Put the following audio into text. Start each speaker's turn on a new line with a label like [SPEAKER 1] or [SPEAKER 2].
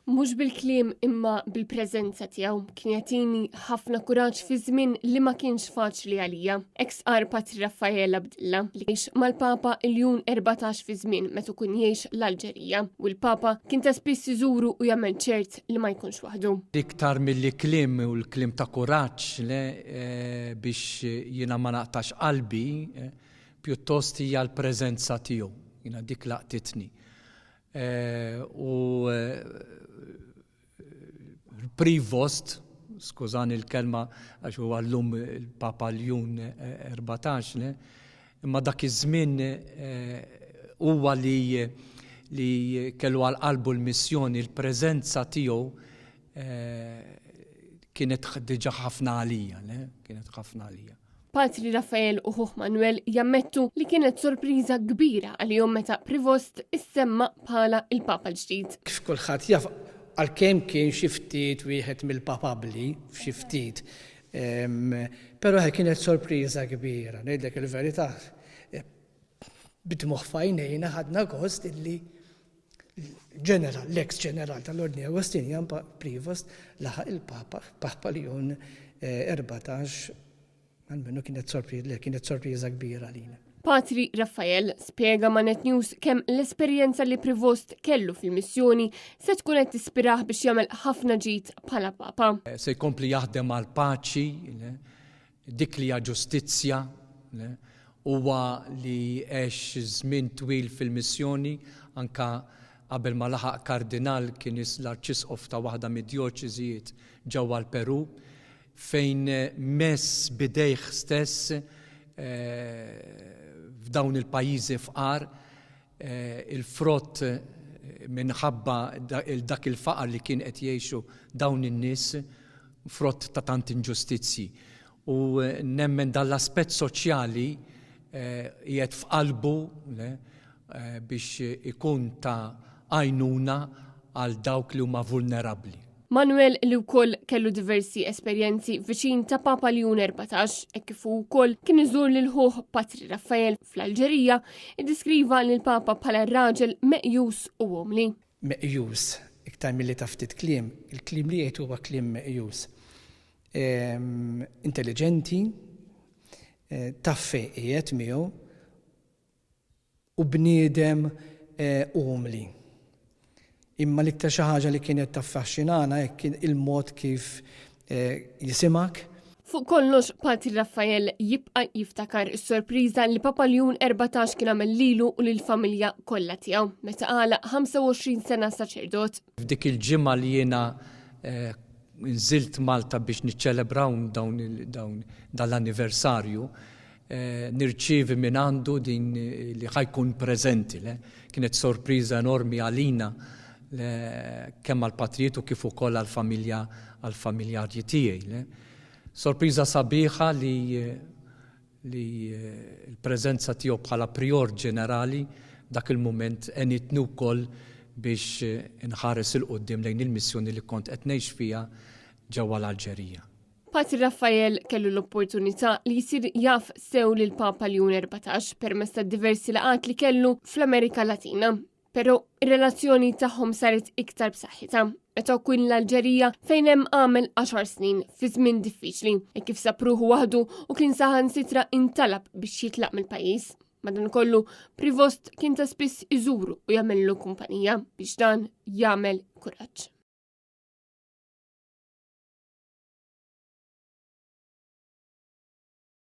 [SPEAKER 1] Mhux bil-kliem imma bil-preżenza tiegħu kien jagħtini ħafna kuraġġ fi żmien li ma kienx faċli għalija. Hekk stqarr Patri Raffaele Abdilla li għex mal-Papa Ljun 14 fi żmien meta kien jgħix l-Alġerija u l-Papa kien ta' spiss iżuru u jagħmel ċert li ma jkunx waħdu.
[SPEAKER 2] Iktar milli kliem u l-kliem ta' kuraġġ le biex jiena ma naqtax qalbi, pjuttost hija l-preżenza tiegħu. Jiena dik laqtitni. U l-Prevost, skużani l-kelma għax huwa llum il-Papa Ljun 14, le? Imma dak iż-żmien huwa li li kellu għal qalbu l-missjoni, l-preżenza tiegħu kienet diġà ħafna għalija, le? Kienet ħafna għalija.
[SPEAKER 1] Patri Rafael u ħuh Manuel jammettu li kienet sorpriża kbira għalihom meta Prevost issemma bħala il-Papa l-ġdid.
[SPEAKER 3] Kif kulħadd jaf, għalkemm kien xi ftit wieħed mill-papabbli, f'xi ftit, però kienet sorpriża kbira. Ngħidlek il-verità, bid-dmugħ f'għajnejna ħadna gost illi l-ġeneral, l-eks ġeneral tal-Ordni Agostinjan Prevost laħaq il-Papa, Papa Ljun 14, Almenu kienet sorpriża, le kienet sorpriża kbira għalina.
[SPEAKER 1] Patri Raffael spjega ma' Net News kemm l-esperjenza li Prevost kellu fil-missjoni se tkun qed tispirah biex jagħmel ħafna ġid bħala Papa.
[SPEAKER 2] Se jkompli jaħdem għal paċi, dik li hija ġustizzja, huwa li għex żmien twil fil-missjoni anka qabel ma laħaq kardinal kien l-arċisqof ta' waħda mid-djoċiżijiet ġewwa l-Peru. fejn mess b'idejh stess f'dawn il-pajjiżi fqar il-frott minħabba dak il-faqar li kien qed jgħixu dawn in-nies frott ta' tant inġustizzji. U nemmen dan l-aspett soċjali qiegħed f'qalbu biex ikun ta' għajnuna għal dawk li huma vulnerabbli.
[SPEAKER 1] Manuel li wkoll kellu diversi esperjenzi viċin ta' Papa Ljun 14, hekk kif hu wkoll kien iżur lil ħuh Patri Raffael fl-Alġerija, iddiskriva lil Papa bħala raġel meqjus u umli.
[SPEAKER 3] Meqjus, iktar milli ta' ftit kliem, il-kliem li jgħid huwa kliem meqjus. Intelliġenti, taf fejn qiegħed miegħu, u bniedem umli. Imma l-iktar xi ħaġa li kienet taffaxxinana hekk kien il-mod kif jisimgħek.
[SPEAKER 1] Fuq kollox, Patri Raffael jibqa' jiftakar is-sorpriża li Papa Ljun 14 kien għamel lilu u lill-familja kollha tiegħu meta għalaq 25 sena saċerdot.
[SPEAKER 2] F'dik il-ġimgħa li jiena nżilt Malta biex niċċelebraw dawn dan l-anniversarju, nirċievi mingħandu din li ħa jkun preżenti. Le? Kienet sorpriża enormi għalina kemm għall-patrijiet u kif ukoll għall-familja għall-familjarji tiegħi. Le? Sorpriża sabiħa li li l-preżenza tiegħu bħala prior ġenerali dak il-mument għenitni wkoll biex inħares 'il quddiem lejn il-missjoni li kont qed ngħix fiha ġewwa l-Alġerija.
[SPEAKER 1] Patri Raffael kellu l-opportunità li jsir jaf sew lil Papa Ljun 14 permezz ta' diversi laqgħat li kellu fl-Amerika Latina. Però ir-relazzjoni tagħhom saret iktar b'saħħitha meta kien l-Alġerija fejn hemm għamel 10 snin fi żmien diffiċli e kif sab ruħu waħdu u kien saħansitra intalab biex jitlaq mill-pajjiż. Madankollu, Prevost kien ta' spiss iżuru u jagħmillu kumpanija biex dan jagħmel kuraġġ.